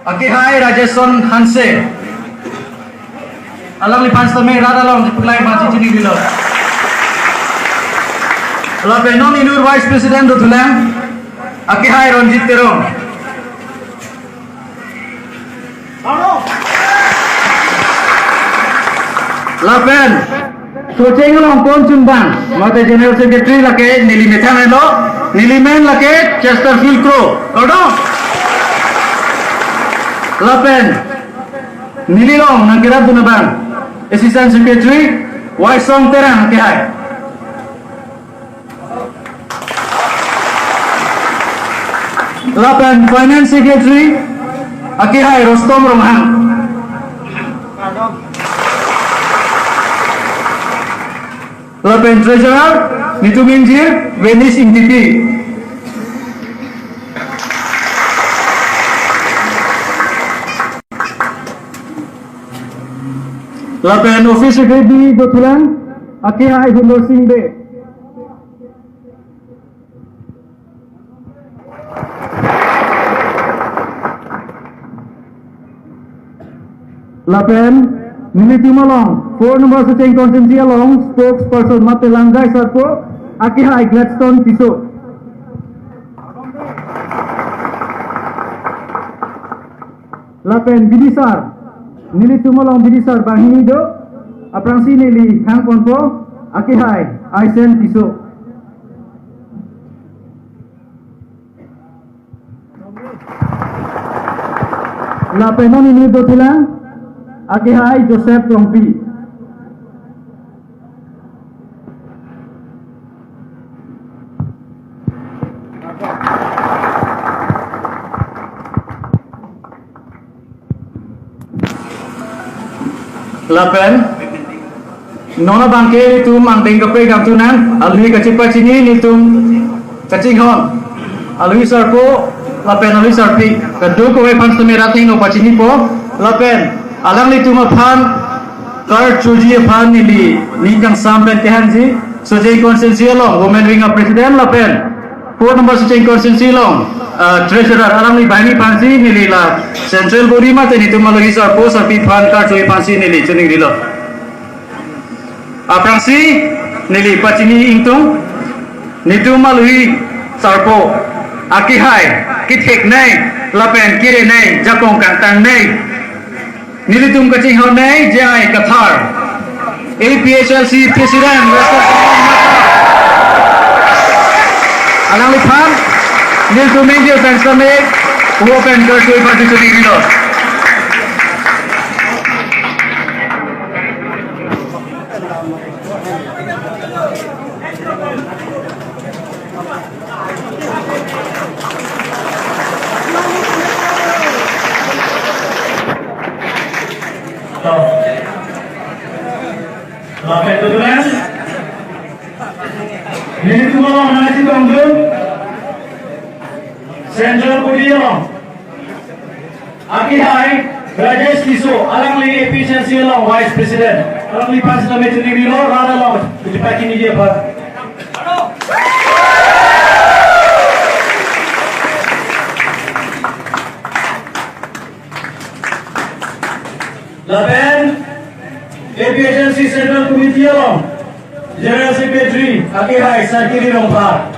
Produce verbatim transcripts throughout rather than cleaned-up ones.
Akehai Rajeson Hanse. Alangliphan sitame rat along chepaklangji aphan chiningri lo. Lapen non inut Vice President dothulang, akehai Ronjit Teron. Lapen Socheng along pon chunbang, mate General Secretary lake neli methang lo, neli men lake Chesterfield Kro. Kardom. Lapen neli along nangkerapdun abang, Assistant Secretary Waisong Terang akehai. Lapen Finance Secretary akehai Rostom Ronghang. Lapen Treasurer nitum ingjir Venice Ingtipi. Lapen Office Secretary dothulang, akehai Hundor Sing Bey. Lapen nelitum along four number Socheng constituency along spokesperson mate langgai sarpo, akehai Gladstone Tisso. Lapen bidisar, nelitum along bidisar banghini do, aphrangsi neli hangponpo, akehai Aisen Tisso. Lapen non inut dothulang, akehai Joseph Rongpi. Lapen non abangke nelitum angdeng kaprek damthu nang, alui kachepachini nelitum kachinghon, alui sarpo lapen alui sarpi, kadokave aphan sitame rat heno pachinipo. Lapen alanglitum aphan karchoji aphan neli ning kangsam pen kehangji, Socheng constituency along Women Wing a President lapen four number Socheng constituency along, ah, Treasurer alangli banghini aphansi neli la central body mate nelitum alui sarpo sarpi aphan karchoji aphansi neli chiningrilo. Aphrangsi neli pachini ingtung, nelitum alui sarpo akehai ketheknei lapen kerenei, jakong kangtangnei, nelitum kachinghonnei J I Kathar, A P H L C President, Western Sumbawa Motha. Alangliphan nelitum ingjir pen sitame pu pen karchoji aphansi chiningrilo. Lapen kebetulan nelitum along nangchetongdun Central Committee along akehai Rajesh Tisso, alangli A P H L C along Vice President. Alangliphan sitame chiningrilo, rat along kachepachiniji aphan. Lapen A P H L C Central Committee along General Secretary akehai Sarkiri Rongphar.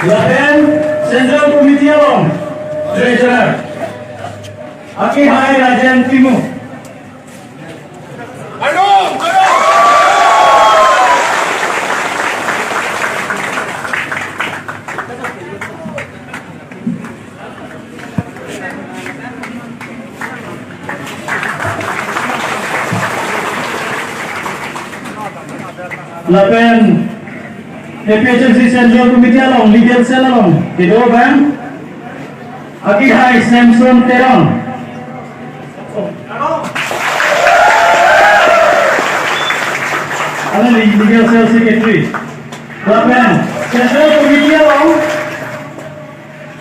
Lapen Central Committee along Treasurer akehai Rajen Timung. Lapen A P H L C Central Committee along Legal Cell along kedo abang akehai Samson Teron. Alangli Legal Cell Secretary. Lapen Central Committee along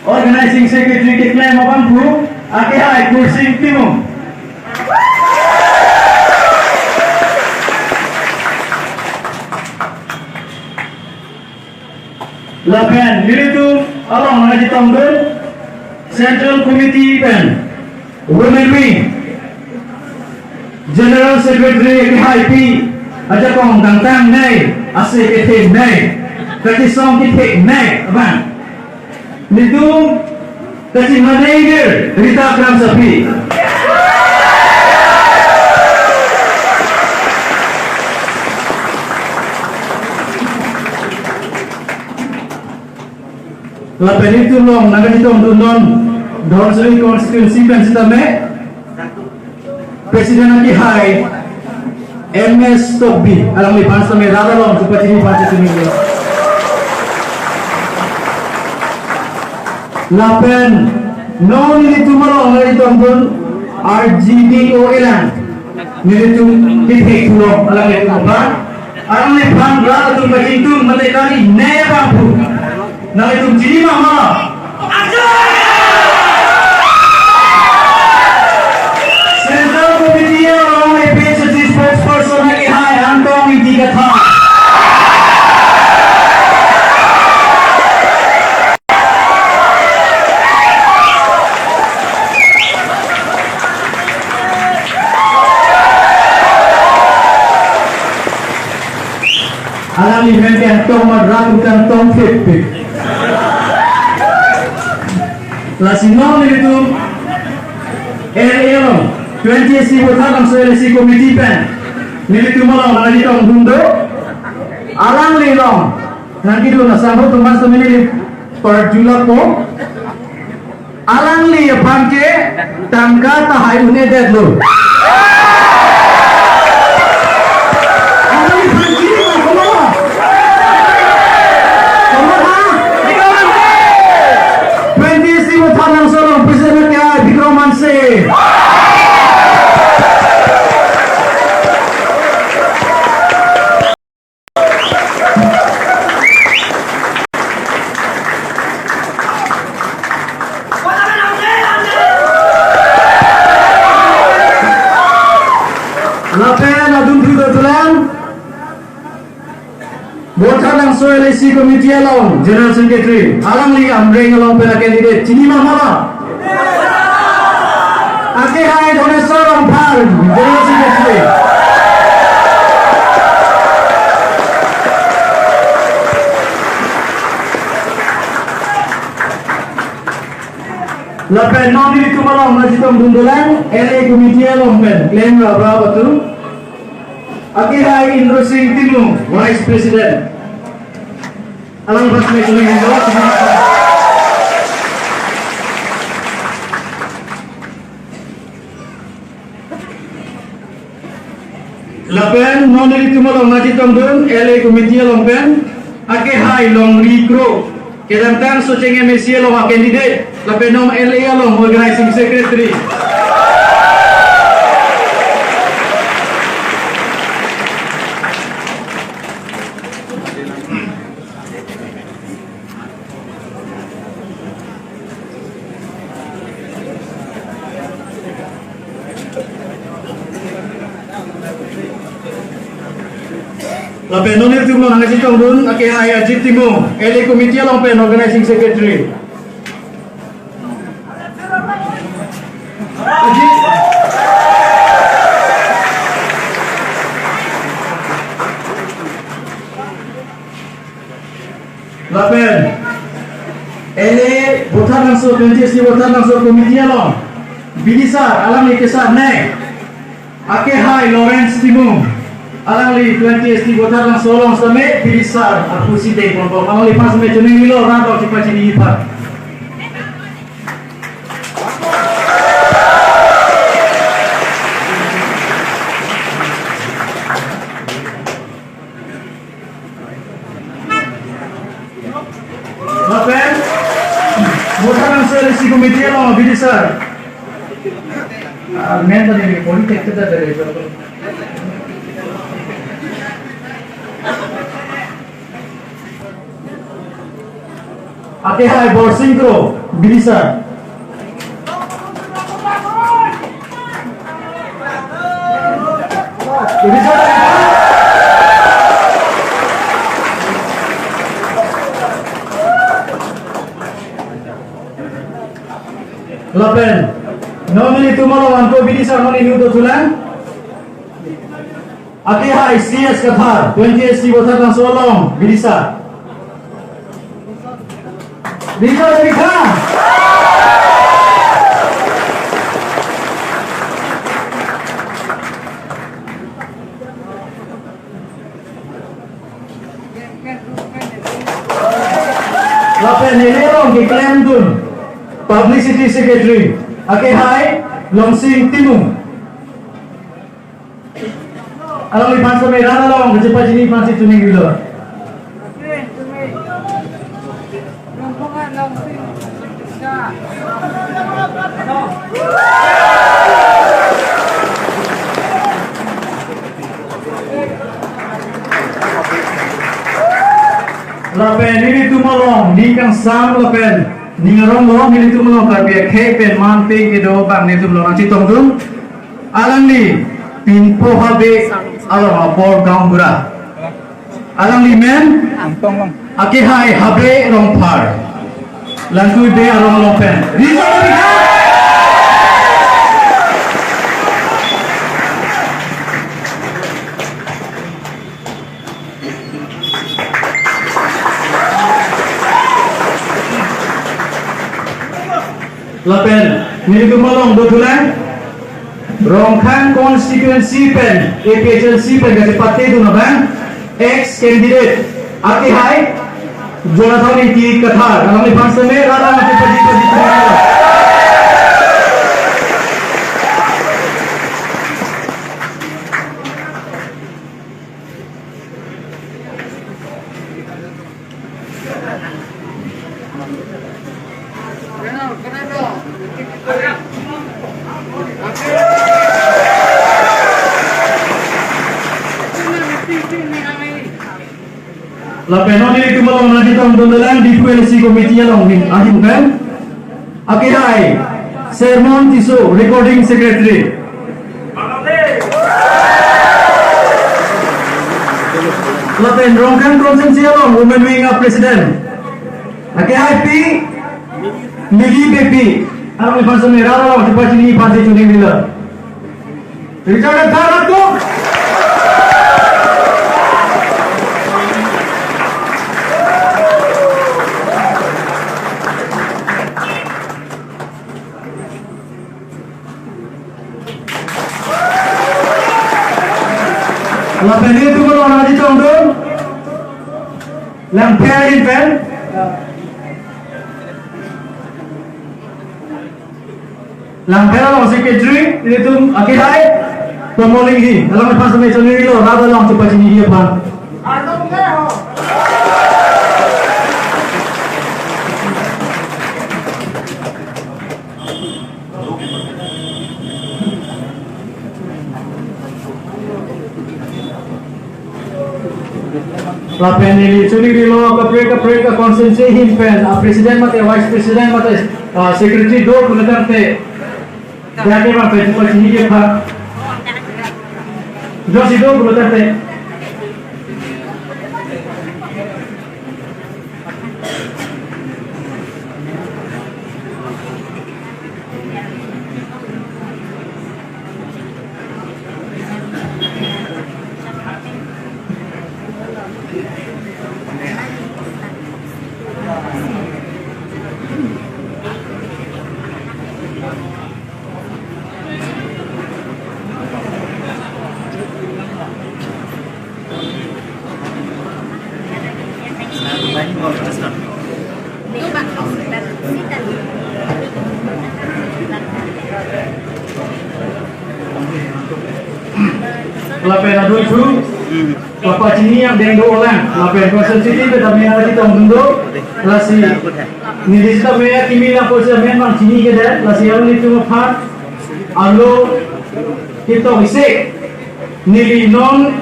Organizing Secretary keklem abangphu akehai Kursing Timung. Lapen nelitum along nangchetongdun Central Committee pen Women Wing General Secretary akhai pi ajakong dangtang nei, ase kethenei, kachesong kethenei abang. Nelitum kachimane gir Rita Kramsapi. Lapen nelitum along nangchetongdun non Dhansiri constituency pen sitame President akhai M S Tokbi, alangliphan sitame rat along chepachini pachini lo. Lapen non nelitum along nangchetongdun R G D O elang nelitum kethek pulo alanglitum aphan. Alangliphan rat atum kachingthum mate kali ne bangphu. Nanglitum chini ma ma? Central Committee along A P H L C spokesperson akhai Angtong Ingti Kathar. Alangli men ke tong mat rat utang tong pit pit. Lasi non nelitum L A along twenty S T Vothatlangso L A C committee pen nelitum along nangchetongdun do. Alangli along nangkedun asambut tumas tu neli parjulapo. Alangli aphan ke tangka tahai un-edetlo. Alangliphan ke ma komat? Komat ha? Twenty S T Vothatlangso along President akhai Bikram Hanse. Lapen adun thu dolang Vothatlangso L A C committee along General Secretary, alangli Amreng along pen a-candidate, chini ma ma? Akhai Dhoneswar Rongphar, General Secretary. Lapen non nelitum along nangchetongdun dolang L A committee along pen klem ra ra batu akhai Indro Sing Timung, Vice President. Alangliphan sitame chini ma? Lapen non nelitum along nangchetongdun L A committee along pen akhai Longri Kro, kedamtang Socheng M A C along a-candidate, lapen non L A along organizing secretary. Lapen non nelitum along nangchetongdun akhai Ajit Timung, L A committee along pen organizing secretary. Ajit. Lapen L A Vothatlangso, twenty S T Vothatlangso committee along bidisar, alangli kesar ne, akhai Lawrence Timung, alangli twenty S T Vothatlangso along sitame bidisar aphusi dengponpo, alangliphan sitame choningri lo, rat along chepachini aphan. Lapen Vothatlangso L A C committee along bidisar. Ah, men tadi ni politik kita dari itu. Akhai Borsing Kro, bidisar. Bidisar. Lapen non nelitum along anke bidisar non inut dothulang. Akehai C S Kathar, twenty S C Bothar Langso along bidisar. Bidisar, bidisar. Lapen neli along keklemdun publicity secretary, akehai Longsing Timung. Alangliphan seme rat along kachepachini aphansi choningrilo. Lapen nelitum along ning kangsam lapen ning arong lo, nelitum along Karbi akhei pen manpeng kedo abang nelitum along nangchetongdun. Alangli Pingpo Habe along apor gaonbura. Alangli men Angtong long. Akehai Habe Rongphar. Langtui Bey arong along pen. Rizal Rongphar. Lapen nelitum along dothulang Rongkhang constituency pen A P H L C pen kachepatedun abang ex candidate akehai Jonathan Ingti Kathar, alangliphan seme rat along kachepaji paji. Lapen non nelitum along nangchetongdunlang Diphu L A C committee along ahin pen akehai Sermon Tisso, recording secretary. Lapen Rongkhang constituency along women wing a president akehai Pi Mili Beypi, alangliphan seme rat along kachepachini aphansi choningrilo. Richard Tharak tum. Lapen nelitum along nangchetongdun Langpher ahin pen. Langpher along secretary, nelitum akehai Pamolinghi, alangliphan seme choningrilo, rat along chepachiniji aphan. Lapen neli choningrilo kaprek kaprek a constituency ahin pen a president mate vice president mate, ah, secretary do pulo tangte, jake ma pen chepachiniji aphan. Josi do pulo tangte. Lapen adun su, kapachini angdeng dolang, lapen constituency pen tame nangchetongdun do, lasi neli sitame akimi lang pusi amen bang chini kedet, lasi alanglitum aphan arlo ketok isi neli non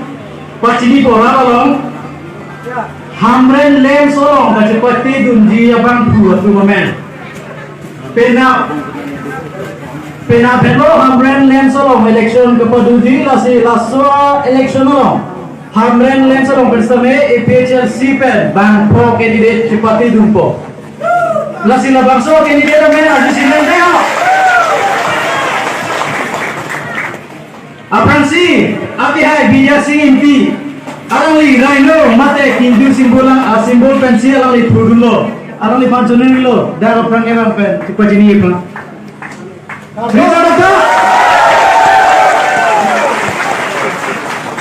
pachinipo rat along Hamren Lamps along kachepatedunji abangphu atum amen. Penap, penap henlo Hamren Lamps along election kepadoji, lasi laso election along Hamren Lamps along pen sitame A P H L C pen bangpho candidate chepatedunpo. Lasi labangso candidate amen ajusi na Si, akehai Bidya Sing Ingti, alangli rhino mate kintu symbol lang, a symbol pensi alangli phurdunlo, alangliphan choningri lo, dak aphrang erang pen, chepachini iphan. Bisa betul?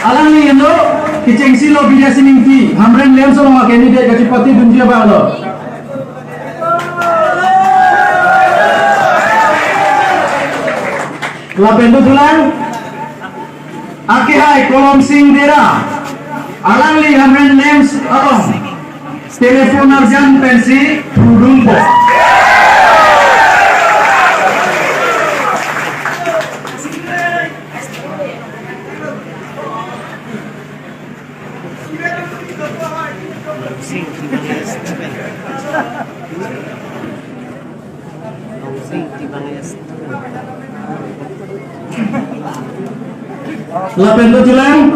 Alangli eno, kechengsi lo Bidya Sing Ingti, Hamren LAMPS along a candidate kachepatedunji abang lo. Lapen dothulang, akehai Kolom Sing Dera, alangli Hamren LAMPS along telephone arjan pensi phurdunpo. Lapen dothulang,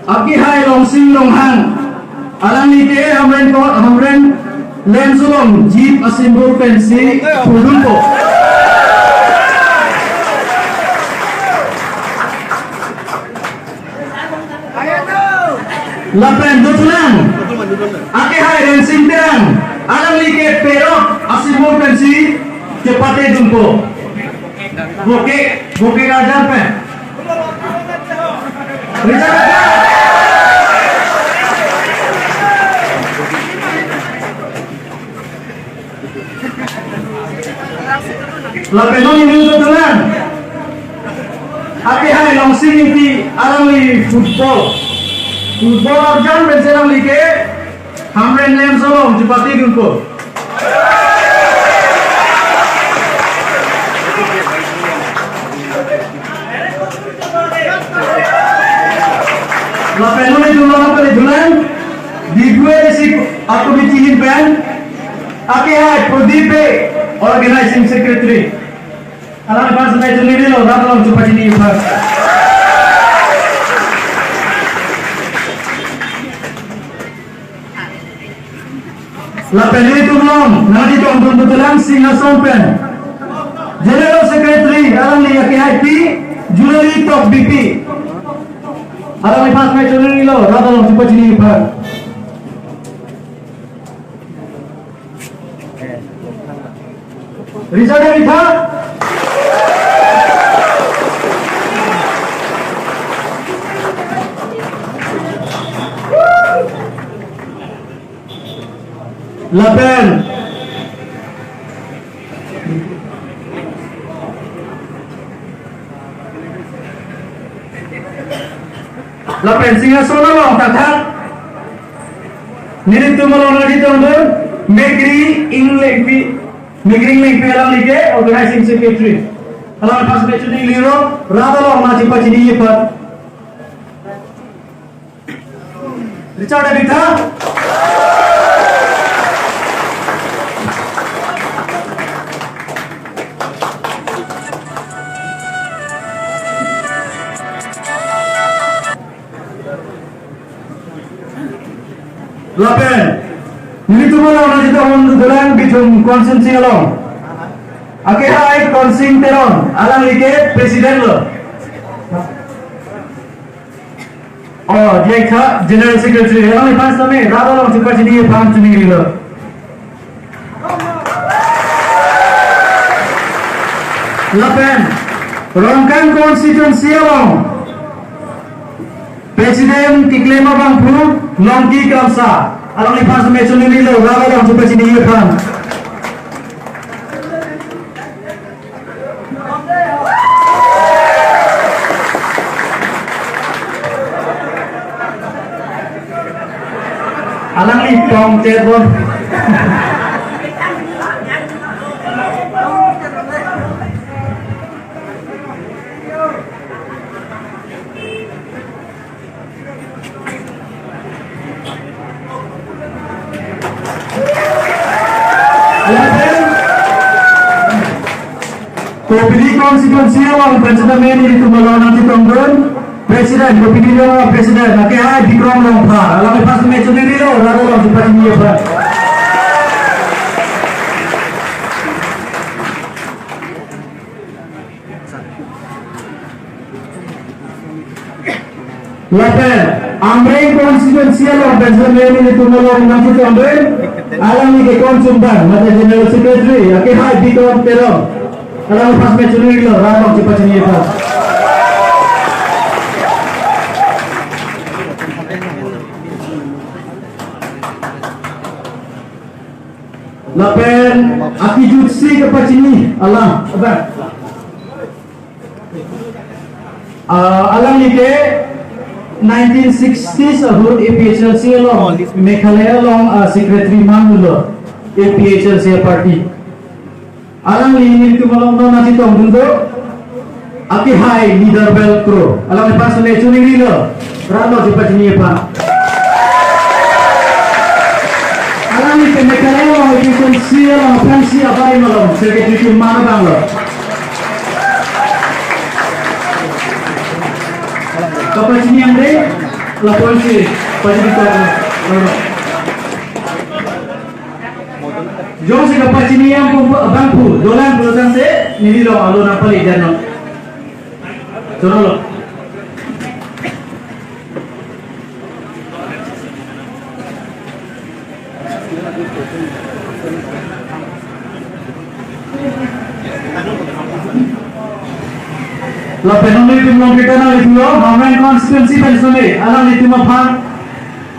akehai Longsing Ronghang, alangli ke Hamren ko, Hamren LAMPS along jeep a symbol pensi phurdunpo. Lapen dothulang, akehai Rensing Terang, alangli ke perot a symbol pensi chepatedunpo. Boke, boke arjan pen. Richard. Lapen non ini dothulang, akehai Longsing Ingti, alangli football, football arjan pensi alangli ke Hamren LAMPS along chepatedunpo. Lapen non itum along pale dothulang, Diphu A D C a committee ahin pen, akehai Prodip Bey, organizing secretary. Alangliphan choningri lo, rat along chepachini iphan. Lapen itum along nangchetongdun dothulang Singhason pen General Secretary, alangli akehai Pi Julali Tokbi Pi. Alangliphan choningri lo, rat along chepachini iphan. Richard Ritha. Lapen, lapen Singhason along thakthak nelitum along nangchetongdun Megri Englengpi, Megri Englengpi, alangli ke organizing secretary. Alangliphan choningri lo, rat along nangchepachini iphan. Richard Abitha. Lapen nelitum along nangchetongdun dothulang Bithung constituency along, akehai Konsing Teron, alangli ke president lo. Oh, dia kha General Secretary. Alangliphan sitame rat along chepachini iphan choningri lo. Lapen Rongkang constituency along President keklem abangphu Longki Kramsa, alangliphan sitame choningri lo, rat along chepachini iphan. Alangli tong chet bon. Lapen Kopili constituency along president, nelitum along nangchetongdun president, Kopili along president, akehai Bikrom Rongphar, alangliphan sitame choningri lo, rat along chepachini iphan. Lapen Amreng constituency along Benjamin nelitum along nangchetongdun, alangli ke konchunbang mate General Secretary akehai Bikram Teron. Alang first me chunilo, rat along chepachini aphan. Lapen akejutsi kepachini alang, abang. Ah, alangli ke nineteen sixties ahut A P H L C along, Meghalaya along, ah, secretary manlo, A P H L C party. Alangli nelitum along non nangchetongdun do, akehai Leader Bel Kro. Alangli first me chunilo, rat along chepachini aphan. Alangli ke Meghalaya along A P H L C along aphrangsi abarim along secretary keman abanglo. Kapachini ang dei, lapuson si pachini ko. Jongsi kapachini ang pum abang pu, dolang pu tangte, nelilong alo nangpali janlo. Chorolo. Lapen non nelitum along kita nanglitulo, Hamren constituency pen sone, alanglitum aphan,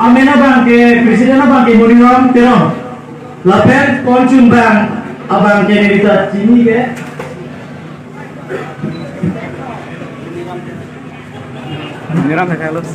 amen abang ke, president abang ke Moniram Teron. Lapen konchunbang abang ke nelita chini ke. Moniram Teron.